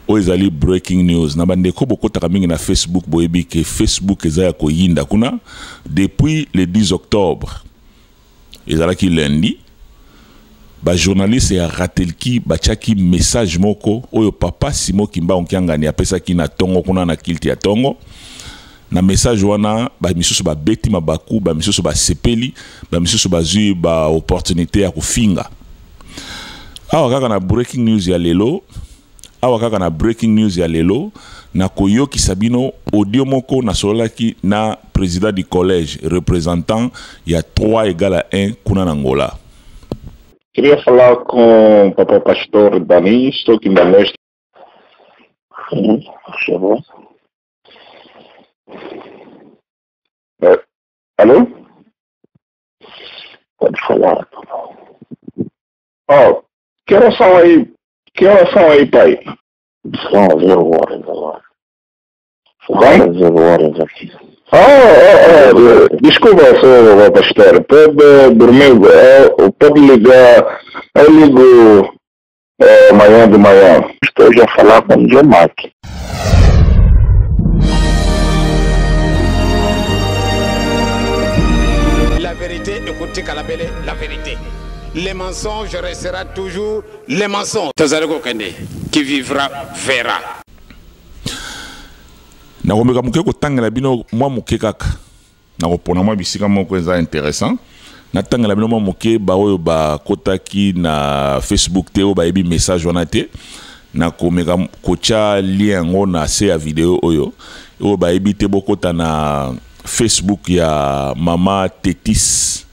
Oyo ezali breaking news na bandeko bokotaka mingi na Facebook, boyebi ke Facebook eza ya koyinda kuna depuis le 10 octobre, ezalaki lundi. Ba journaliste ya Ratelki batiaki message moko oyo papa Simon Kimbangu Kiangani apesaki na tongo kuna na culte ya tongo. Na message wana, ba misusu babeti mabaku, ba misusu basepeli, ba misusu bazwi ba opportunité ya kofinga. Awa kaka na breaking news ya lelo, awa kaka na breaking news ya lelo, nakoyokisa bino audio moko nasololaki na président du collège représentant ya 3 égale à 1 kuna na Angola. Queria falar com o papai pastor Dani, estou aqui na Leste. Sim, por favor. É, alô? Pode falar. Ó, oh, que horas são aí? Que horas são aí, pai? São 0 horas agora. São 0 horas aqui. Oh, desculpa, senhor pastor, pode dormir, pode ligar, eu ligo amanhã de manhã. Estou já a falar com o Jomac. La vérité, écoutez Kalabele, la vérité. Les mensonges restera toujours les mensonges. Tozali kokende, qui vivra verra. Nakomeka moke kotangela bino mwa moke kaka, nakopona mwa bisika moko eza intéressant, natangela bino mwa moke. Baoyo bakotaki na Facebook te, oyo bayebi message wana te, nakomeka kotya lien yango na se ya video oyo. Oyo bayebi te, bokota na Facebook ya mama Tetis,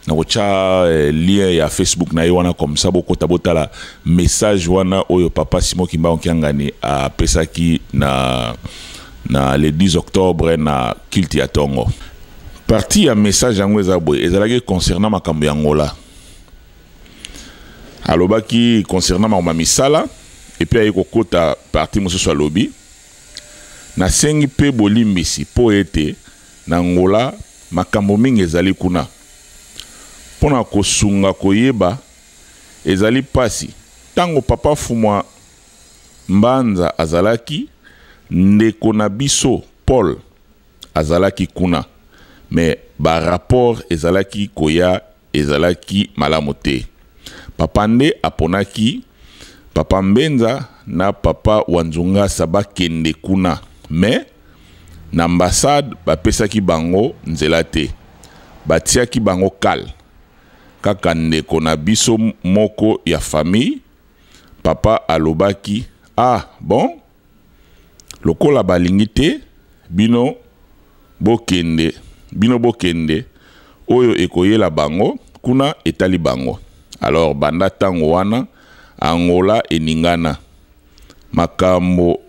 nakotya lien ya Facebook na ye wana, comme ça bokota botala message wana oyo papa Simon Kimbangu Kiangani apesaki na le 10 octobre na culte ya tongo. Partie ya message yango eza boye, ezalaki concernant makambo ya Angola. Alobaki concernant makambo ya misala, et puis aye kokota partie mosusu, alobi: nasengi mpe bolimbisi mpo ete na Angola makambo mingi ezali kuna mpo na kosunga koyeba ezali mpasi. Ntango papa Fumwa Mbanza azalaki, ndeko na biso Paul azalaki kuna, me barapport ezalaki koya ezalaki malamu te. Papa nde aponaki papa Mbenza na papa Wanzungasa bakende kuna, me na ambassade bapesaki bango nzela te, batiaki bango kal kaka ndeko na biso moko ya famille. Papa alobaki: ah bon, lokola balingi te, bino bokende, bino bokende, oyo ekoyela bango kuna etali bango. Alors banda ntango wana Angola eningana, makambo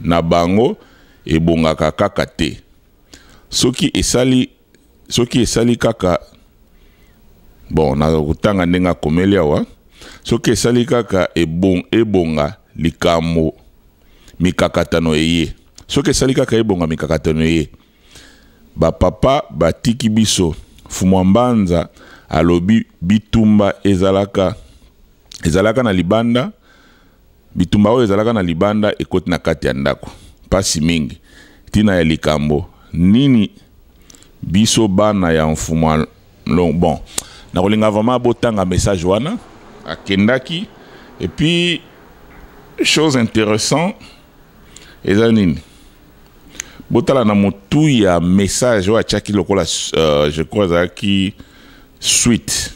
na bango ebongaka kaka te. Soki esali kaka bon, nakotanga ndenge akomeli awa: soki esali kaka ebonga, likambo mikakatano eye. Soki esali kaka ebonga, mikakatano eye. Bapapa batiki biso. Fumwa Mbanza alobi bitumba ezalaka na libanda, bitumba oyo ezalaka na libanda ekoti na kati ya ndako. Mpasi mingi. Ntina ya likambo nini? Biso bana ya mfumu. Bon, nakolinga vraiment botanga message wana akendaki. Et puis chose intéressant eza nini? Botala na motu ya message oyo atiaki lokola je crois ezalaki suite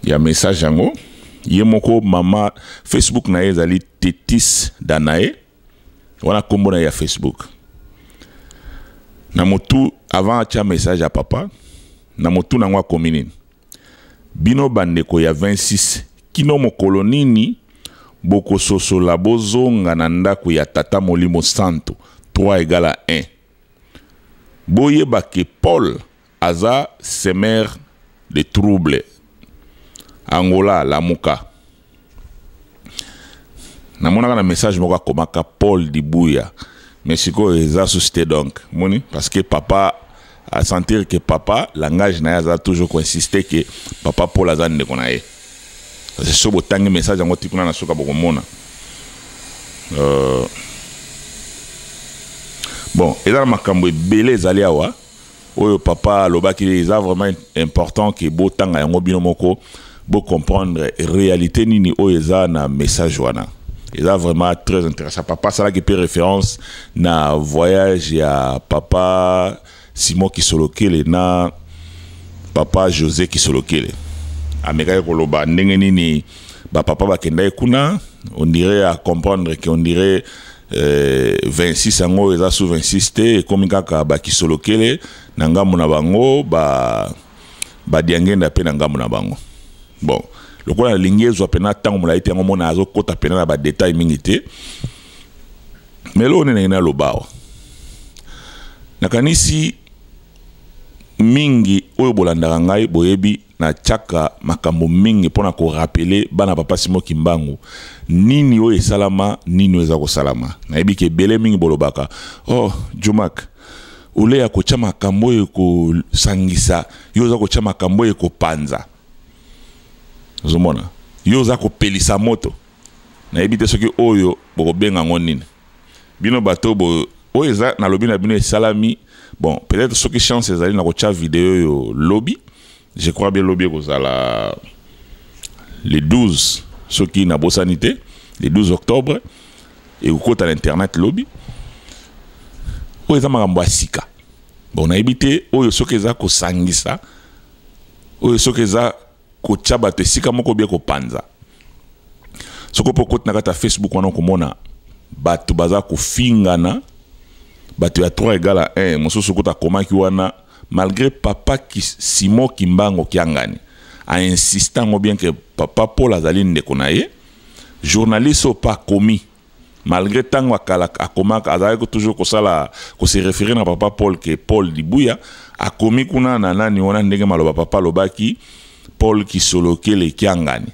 ya message yango. Ye moko mama, Facebook na ye ezali Tetis Danae, wana nkombo na ye ya Facebook. Na motu, avant atia message ya papa, na motu nango akomi nini? Bino bandeko ya 26, kino mokolo nini bokososola bozonga na ndako ya tata Molimo Santo 3 égale à 1? Boyeba ke Paul aza semeur de trouble. Angola lamuka. Namonaka na message moko akomaka Paul Dibuya, mais sikoyo eza susu te. Donc moni, parce que papa asentir que papa, langage na ye aza toujours koinsiste ke papa Paul aza ndeko na ye. Parce que so botangi message yango ti kuna na suka, bokomona. Bon, eza na makambo ebele ezali awa oyo papa alobaki, eza vraiment important ke botanga yango bino moko, bocomprendre réalité nini oyo eza na message wana. Eza vraiment très intéressant. Papa asalaki mpe référence na voyage ya papa Simon Kisolokele na papa José Kisolokele. Amekaki koloba ndenge nini bapapa bakendaki kuna. On dirait à comprendre que on dirait 26 yango eza sous 26 te, ekomi kaka bakisolokele na ngambo na bango, ba badiangenda mpe na ngambo na bango. Bon, lokola nalingi ezwa mpena ntango molai te, yango mona azokɔta mpena na badetail mingi te. Mais eloko nini ndenge naloba awa, nakanisi mingi oyo bolandaka ngai boyebi natiaka makambo mingi mpona korappeler bana papa Simon Kimbangu nini oyo esalama, nini oyo eza kosalama. Nayebi ke ebele mingi bolobaka: "Oh Jumak, ole ya kotya makambo oyo ekosangisa, yo oza kotya makambo oyo ekopanza." Ozomona, yo oza kopelisa moto. Nayebi te soki oyo bokobenga yango nini, bino bato bo oyo eza. Nalobi na bino, esalami. Bon, peut-être soki chance ezali na kotya video oyo lobi, je crois bien lobi ekozala le 12, soki nabosani te, le 12 octobre ekokota na internet lobi. Oyo eza makambo ya sika. Bon, nayebi te oyo soki eza kosangisa, oyo soki eza kotya bato esika moko bie kopanza. Soki mpo okoti na kati ya Facebook wana, okomona bato baza kofingana, bato ya 3 égale à 1. Mosusu kuta akomaki wana, malgré papa Simon Kimbango Kiangani ainsiste yango bien ke papa Paul azali ndeko na ye, journaliste oyo mpe akomi, malgré ntango akala akomaka, azalaki toujours kosala kose référer na papa Paul, ke Paul Dibuya akomi kuna na nani wana, ndenge maloba papa alobaki Paul Kisolokele Kiangani.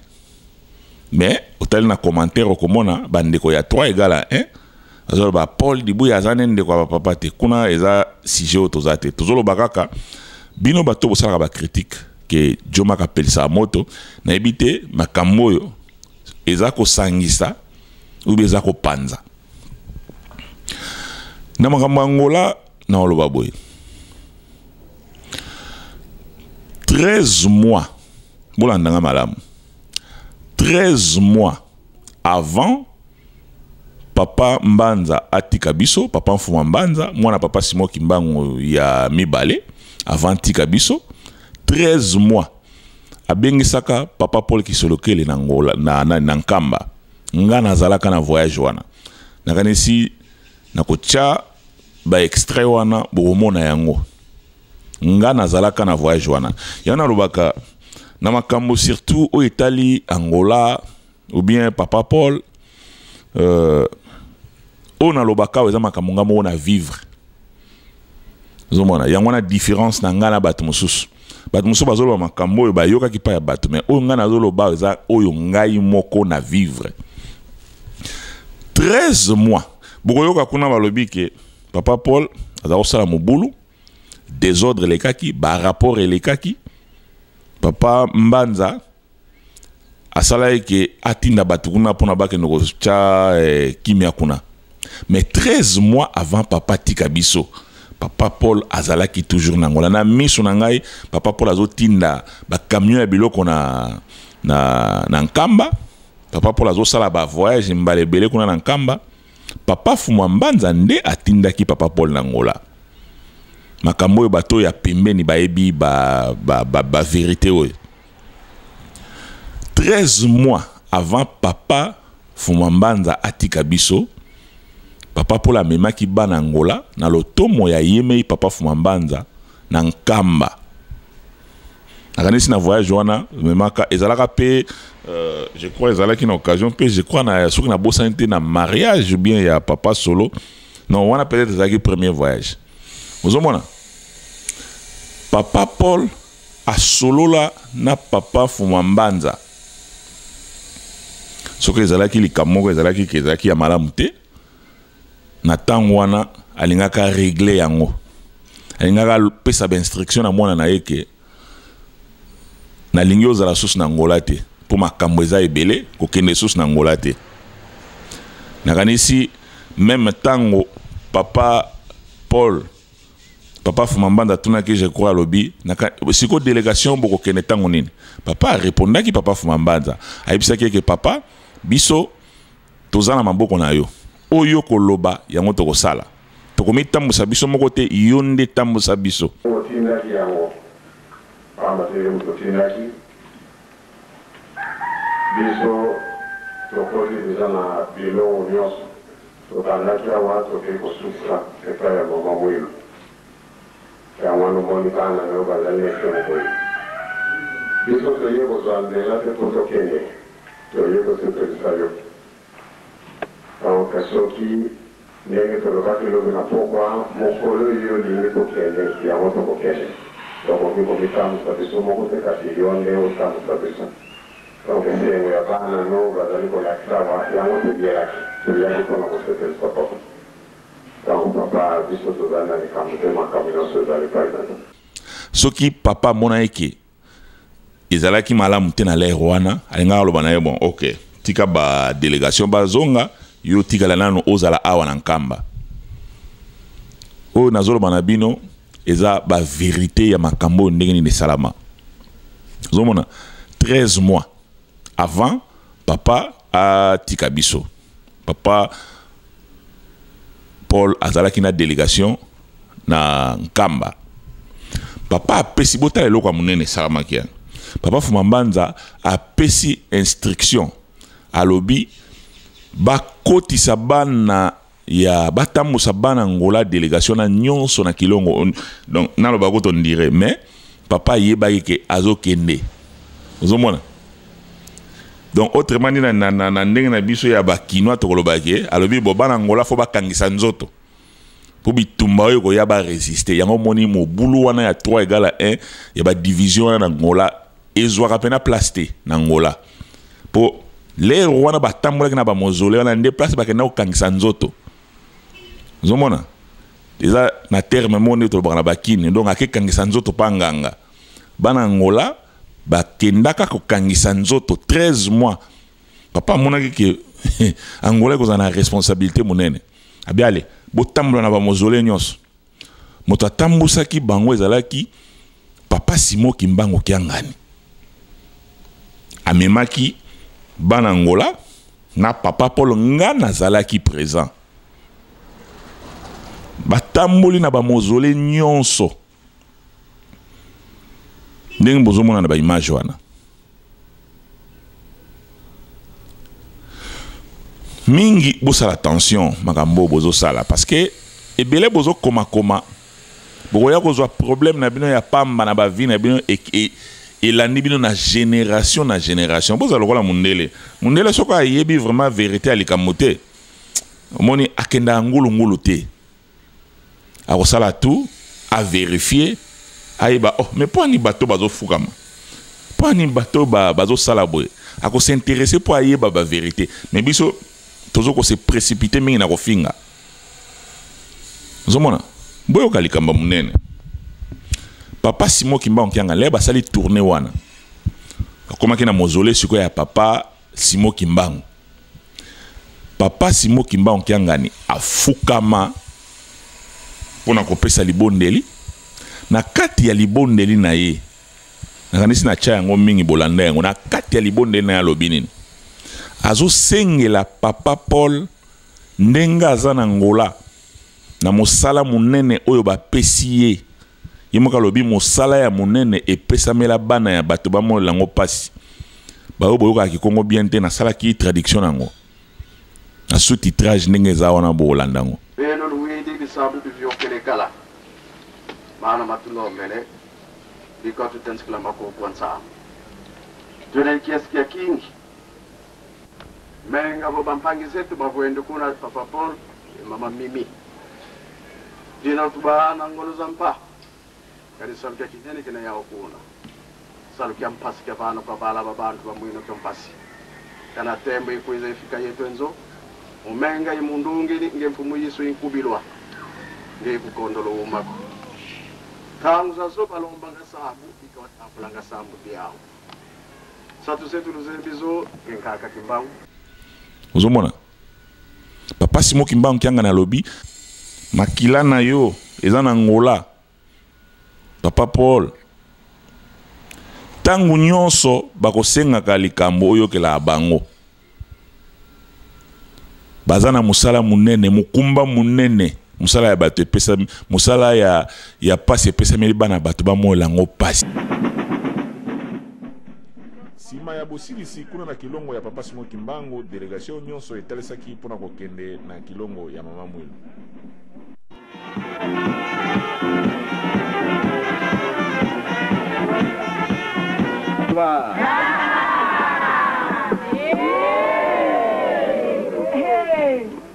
Mais otali na commentaire, okomona bandeko ya 3 égale à 1 azoloba Paul Dibuya aza nde ndeko ya bapapa te. Kuna eza sujet oyo toza te. Tozoloba kaka bino bato bosalaka bacritique ke Jomaka apelisaka moto. Nayebi te makambo oyo eza kosangisa ou eza kopanza. Na makambo ya Angola, na oloba boye: 13 mois, bolandanga malamu, 13 mois avant papa Mbanza atika biso, papa Mfuma Mbanza, mwana papa Simon Kimbangu ya mibale, avant tika biso 13 mois, abengisaka papa Paul Kisolokele na Ngola, na Nkamba. Nga nazalaka na voyage wana. Nakanisi nakotya baextrait wana, bokomona yango. Nga nazalaka na voyage wana. Yango nalobaka na makambo surtout oyo etali Angola ou bien papa Paul, oyo nalobaka awa eza makambo nga moko na vivre. Ozomona yango wana différence na ngai na bato mosusu. Bato mosusu bazoloba makambo oyo bayokaki mpa ya bato, mais oyo ngai nazoloba eza oyo ngai moko na vivre. 13 mois, bokoyoka kuna balobi ke papa Paul aza kosala mobulu, désordre elekaki, barapport elekaki. Papa Mbanza asalaki ke atinda bato kuna mpona bakende kotya kimia kuna. Mais 13 mois avant papa tika biso, papa Paul azalaki toujours na Angola. Na miso na ngai, papa Paul azotinda bacamion ya biloko na Nkamba. Papa Paul azosala bavoyage mbala ebele kuna na Nkamba. Papa Fumwa Mbanza nde atindaki papa Paul na Angola. Makambo oyo bato ya pembeni bayebi ba ba vérité oyo. 13 mois avant papa Fumwa Mbanza atika biso, papa Paul amemaki bana Angola na lotomo ya yemei papa Fumwa Mbanza na Nkamba. Nakanisi na voyage wana memaka ezalaka mpe, je crois ezalaki na occasion mpe, je crois na soki nabosani te, na mariage bien ya papa Solo. Non, wana peut-être ezalaki premier voyage. Ozomona papa Paul asolola na papa Fuma Mbanza. Soki ezalaki likambo moko ezalaki ke ezalaki ya malamu te na ntango wana, alingaka régler yango, alingaka apesa bainstruction na mwana na ye ke nalingi ozala susu na Angola te mpo makambo eza ebele, kokende susu na Angola te. Nakanisi meme ntango papa Paul, papa Fumambanda atunaki, je crois alobi siko délégation bokokende ntango nini? Papa arépondaki, papa Fumambanza ayebisaki eke papa, biso toza na maboko na yo, oyo koloba yango tokosala, tokomitambusa biso moko te, yo nde tambusa biso. Otindaki yango, pamba te yo moto otindaki biso. Tokoti deja na bilongo nyonso, tobandaki awa, tokei kosukisa epai ya mama Mwilu. Yango wana omoni bana na yo bazali na esengo boye. Biso toye kozwa nzela te mpo tokende, toye kosepelisa yo. Donc soki ndenge tolobaki lobi na pokwa, mokolo oyo yo olingi tokende, yango tokokende. Tokoki komitambwisa biso moko te, kasi yo nde otambwisa biso. Donc esengo ya bana no bazali kolakisa awa, yango toyelaki, toyaki mpona kosepelisa papa. Donc papa, biso tozali na likambo te, makambo nyonso ezali epai na yo. Soki papa amonaki ke ezalaki malamu te na l'heure wana, alingaka aloba na ye: bon, ok, tika ba délégation bazonga, yo tikala nano, ozala awa na Nkamba. Oyo nazoloba na bino eza ba vérité ya makambo oyo ndenge nini esalama. Ozomona, 13 mois avant papa atika biso, papa Paul azalaki na délégation na Nkamba. Papa apesi, botala eloko ya monene esalamaki ya papa Fuma Mbanza apesi instruction, alobi bakotisa bana ya batambusa bana Ngola, délégation na nyonso na Kilongo. Donc naloba ko tondire, mais papa ayebaki ke azokende. Ozomona, donc autrement dit, na ndenge na biso ya bakinois tokoloba ke alobi bo bana Ngola fo bakangisa nzoto mpo bitumba oyo ekoya barésister. Yango omoni mobulu wana ya 3 égale à 1 ya badivision wana na Ngola ezwaka mpena place te na Ngola, mpo l'heure wana batambolaki na bamausolée wana nde place bakenda kokangisa nzoto. Ozomona, eza na terme moko nde tolobaka na bakini, donc akekangisa nzoto mpa nganga. Bana Ngola bakendaka kokangisa nzoto 13 mois. Papa amonaki ke Angola ekozala na responsabilité monene, abi ale botambola na bamausolée nyonso. Moto atambusaki bango ezalaki papa Simo Kimbangu Kiangani. Amemaki bana Ngola na papa Paul, nga nazalaki présent. Batamboli na bamausolée nyonso ndenge bozomona na baimage wana. Mingi bosala attention makambo oyo bozosala, parce que ebele bozokomakoma, bokoya kozwa problème na bino ya pamba na bavie na bino elandi bino na génération na génération. Bozala lokola mundele. Mundele soki ayebi vraiment vérité ya likambo te, omoni akendaka ngulungulu te, akosala tout avérifier, ayeba: oh, mais mpo ani bato bazofukama, mpo ani bato bazosala boye? Akos'intéresser mpo ayeba bavérité. Mais biso tozo kose précipiter mingi na kofinga. Ozomona, boyoka likambo monene. Papa Simo Kimbangu Kiangani, leye basali tournée wana, akomaki na mausolée sikoyo ya papa Simo Kimbangu. Papa Simo Kimbangu Kiangani afukama mpona kopesa libondeli. Na kati ya libondeli na ye, nakanisi na tia yango mingi, bolanda yango, na kati ya libondeli na ye alobi nini? Azosengela papa Paul, ndenge aza na Ngola na mosala monene oyo bapesi ye, ye moko alobi mosala ya monene epesamela bana ya bato bamonela yango mpasi. Baoyo boyokaka kikongo bien te, nasalaki traduction yango na sous-titrage ndenge eza wana, bokolanda yango. Beno luwidi bisabu bivyokele kala mana matulombele bikatutensikila makokwa nsambu twene kiasi kya kingi menga bo bampangi zetu bavwende kuna papa Paul e mama Mimi dina tubana ngolo za mpa kadi salu kya kinene kina yawo kuna salu kya mpasi kya bana kwa bala ba bantu bamwino kyo mpasi kana tembo ikwiza ifika yetu enzo umenga imundungili nge mfumu yisu inkubilwa nge ikukondolo umako tangu zazo balomba ngasambu ikawatambula ngasambu byawo satu zetu luzembizo ngenkaka Kimbangu. Ozomona. Papa Simon Kimbangu Kiangani alobi makila na yo eza na Angola. Papa Paul, ntango nyonso bakosengaka likambo oyokelaka bango, baza na mosala monene, mokumba monene, mosala ya bato epesami, mosala ya, ya pasi epesameli bana bato bamoyela yango pasi. Sima ya bosilisi kuna na kilongo ya Papa Simon Kimbangu, delegation nyonso etalisaki mpo na kokende na kilongo ya Mama Mwilu.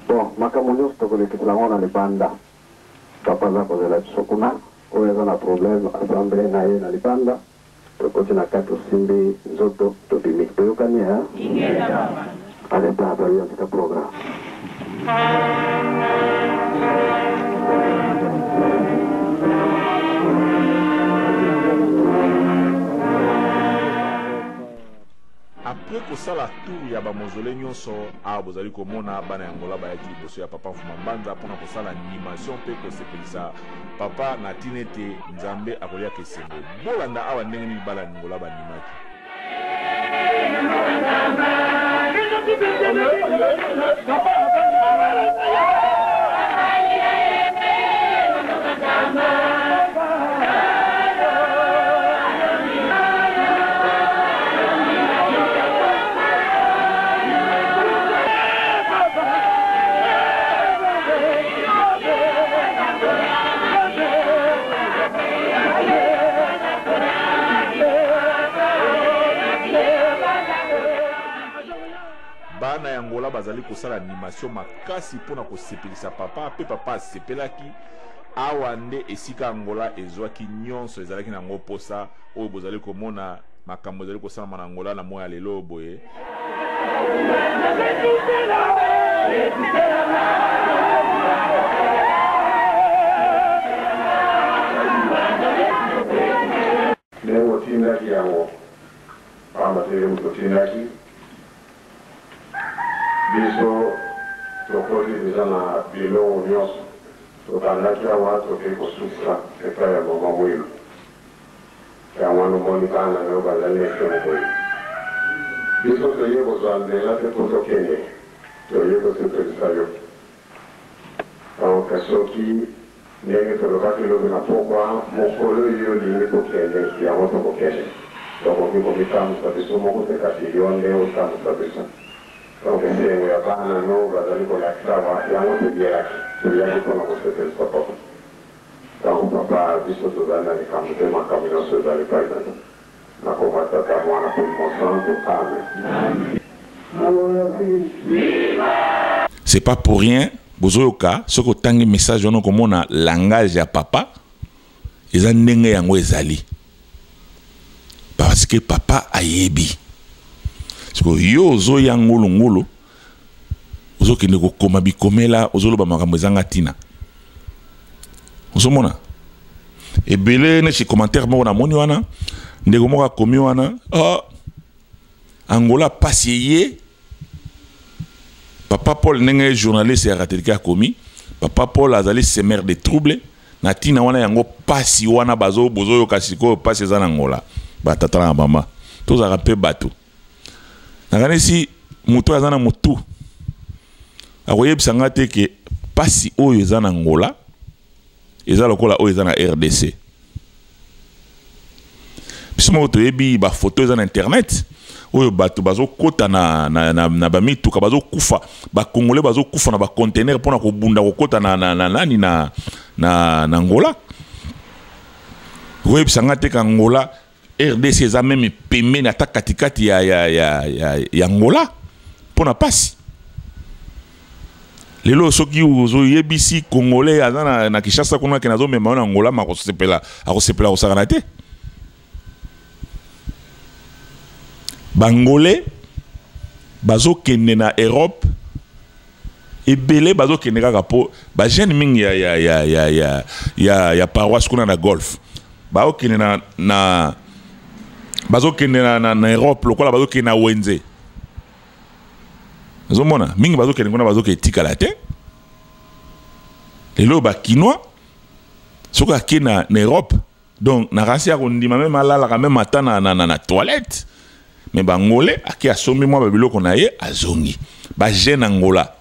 Bon, makambo nyonso tokolekisela yango na libanda. Papa aza kozela biso kuna. Oyo aza na problème, assemble na ye na libanda. Tokoti na kati, tosimbi nzoto, tobimi. Toyokani hein? Allez, tata, yo tika programme. Après kosala tour ya ba mausolee nyonso, awa bozali komona bana ya Angola bayaki liboso ya Papa Mfuma Mbanza mpo na kosala animation mpe kosepelisa Papa na tina ete Nzambe akoliaka esengo. Bolanda awa ndenge nini bana ya Angola bandimaki. Bana ya Angola bazali kosala animation makasi mpo na kosepelisa papa, mpe papa asepelaki. Awa nde esika Angola ezwaki nyonso ezalaki na yango mposa. Oyo bozali komona makambo ezali kosalama na Angola na moi ya lelo boye. Ndenge otindaki yango, pamba te yo moto otindaki biso. Tokoti dejà na bilongo nionso, tobandaki awa tokeyi kosukisa epai ya mama Mwilu. Yango wana omoni bana na yo bazali na esengo boye. Biso toye kozwa nzela te mpo tokende, toye kosepelisa yo. Donc soki ndenge tolobaki lobi na pokwa, mokolo yo olingi kokende, yango tokokende. Tokoki komitambwisa biso moko te, kasi yo nde otambwisa biso. Donc esengo ya bana no bazali kolakisa awa, yango toyelaki. Toyaki mpo na kosepelisa papa. Tango papa biso tozali na likambo te makambo nionso ezali epai na yo na kombo ya tata muana pe mosantu amen. C'est pas pour rien bozoyoka soki otangi message wana okomona langage ya papa eza ndenge yango ezali parce que papa ayebi sikoyo yo ozoya ngulungulu ozokende kokoma bikomela ozoloba makambo ezanga ntina ozomona ebele neti commentaire moko namoni wana ndeko moko akomi wana oh, angola pasi eye papa paul ndenge journaliste ya ratelike akomi papa paul azali semeur de trouble na ntina wana yango pasi wana bazo bozoyoka sikoyo pasi eza na angola batata na mama tozalaka mpe bato nakanisi moto oyo aza na motu akoyebisa nga te ke pasi oyo eza na Angola eza lokola oyo eza na RDC biso moko toyebi bafoto eza na internet oyo bato bazokota na, na, na, na bamituka bazokufa bakongole bazokufa na bacontener mpona kobunda kokota na, na, na, nani na, na, na Angola koyebisa nga te ka Angola RDC eza meme pembeni ata katikati ya, ya, ya, ya, ya Angola mpo na pasi lelo soki ozoyebisi congolais aza na, na Kinshasa kuna ke nazomema yo na Angola ma akosepela akosepela kosakana te bangolais bazokende na Europe ebele bazokende kaka mpo bajeune mingi ya, ya, ya, ya, ya, ya, ya paroisse kuna na golf baokende na, na bazokende na, na, na Europe lokola bazokende na wenze. Ozomona mingi bazokende kuna, bazokende etikala te. Lelo bakinois, soki ake na Europe, donc na kasi ya kondima même alalaka même ata na toilette. Mais bangolais, ake, asombi mwa babiloko na ye, azongi. Bajeune Angola,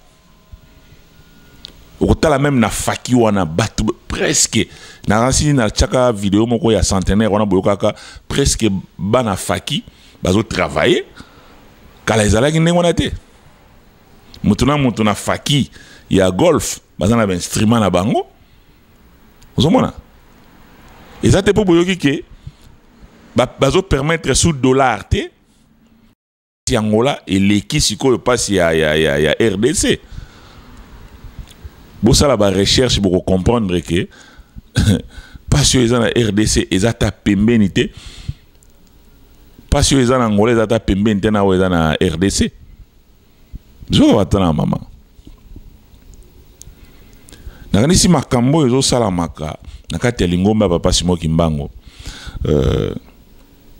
okotala même na faki wana, bato presque nakasi natiaka video moko ya centenaire wana, boyokaka presque bana faki bazotravaille. Kala ezalaki ndenge wana te. Moto na moto na faki ya golf baza na bainstrument na bango. Ozomona eza te mpo boyoki ke bazopermettre sous dollar te. Angola eleki sikoyo mpasi ya RDC. Bosala barecherche, bokocomprendre ke mpasi oyo eza na RDC eza ta pembeni te. Mpasi oyo eza na Angola eza ta pembeni te na oyo eza na RDC. Zoka bata na mama, nakanisi makambo oyo ezosalamaka na kati ya lingomba ya papa Simon Kimbangu,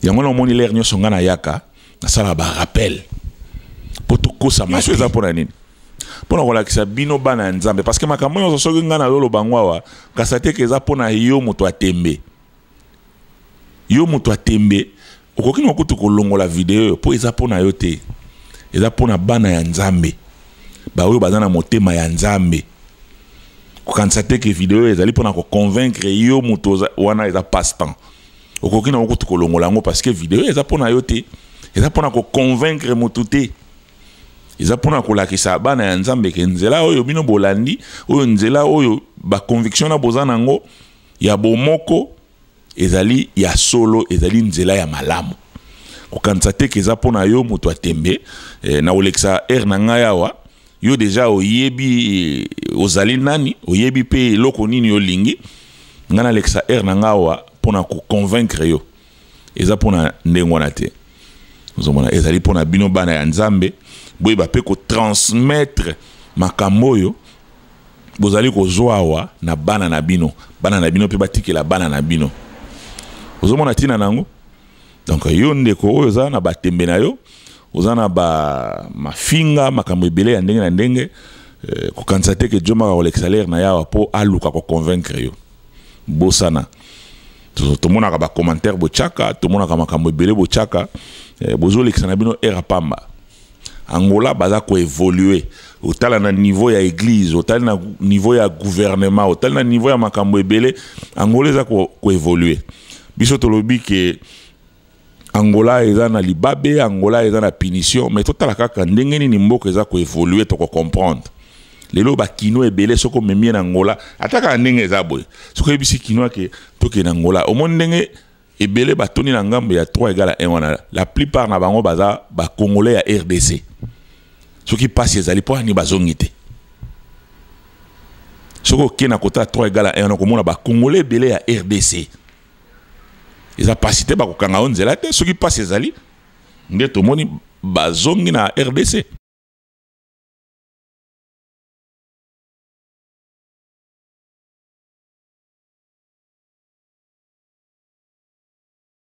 yango na omoni lere nyonso ngai nayaka, nasala barappel mpo tokosa nyonso. Eza mpo na nini? Mpo na kolakisa bino bana ya Nzambe, parce que makambo nyonso soki ngai nazoloba ngo awa, kasa te ke eza mpo na yo moto atembe. Yo moto atembe, okoki na kutu kolongola video oyo, mpo eza mpo na yo te. Eza mpo na bana ya Nzambe, baoyo baza na motema ya Nzambe. Kokanisa te ke video oyo ezali mpona koconvaincre yo moto wana. Eza passe temps. Okoki na kutu kolongola yango, parce que video eza mpo na yo te, eza mpona koconvaincre motu te. Eza mpona kolakisa bana ya Nzambe ke nzela oyo bino bolandi, oyo nzela oyo baconviction na boza nango ya bomoko, ezali ya solo, ezali nzela ya malamu. Kokanisa te ke eza mpona yo moto atembe. Na kolekisa aire na ngai awa, yo deja oyebi ozali nani, oyebi mpe eloko nini olingi. Ngai nalekisa aire na ngai awa mpona koconvaincre yo, eza mpona ndenge wana te. Ozomona, ezali mpona bino bana ya Nzambe, boyeba mpe kotransmettre makambo oyo bozali kozwa awa na bana na bino, bana na bino mpe batikela bana na bino. Ozomona ntina nango. Donc yo ndeko oyo oza na batembe na yo, oza na bamafinga, makambo ebele ya ndenge na ndenge, kokanisa te ke Jomaka kolekisa lere na yawa mpo aluka koconvaincre yo. Bosana, tomonaka bacommentaire botyaka, tomonaka makambo ebele botyaka, bozolekisa na bino ere pamba. Angola baza koévolue. Otala na niveau ya église, otali na niveau ya gouvernement, otali na niveau ya makambo ebele, Angola eza koévolue. Biso tolobi ke Angola eza na libabe, Angola eza na punition, mais totala kaka ndenge nini mboka eza koévolue, tokocomprendre. Lelo bakino ebele, soki omemi ye na Angola, ata kaka ndenge eza boye, soki oyebisi kino ake tokende Angola, omoni ndenge ebele batoni na ngambo ya 3 égale à 1 wana, la plupart na bango baza bacongolais ya RDC. Soki mpasi ezali, mpo ani bazongi te? Soki okei na kota 3 égale à 1 wana, okomona bacongolais ebele ya RDC. Eza pasi te, bakokanga yo nzela te. Soki mpasi ezali, nde tomoni bazongi na RDC.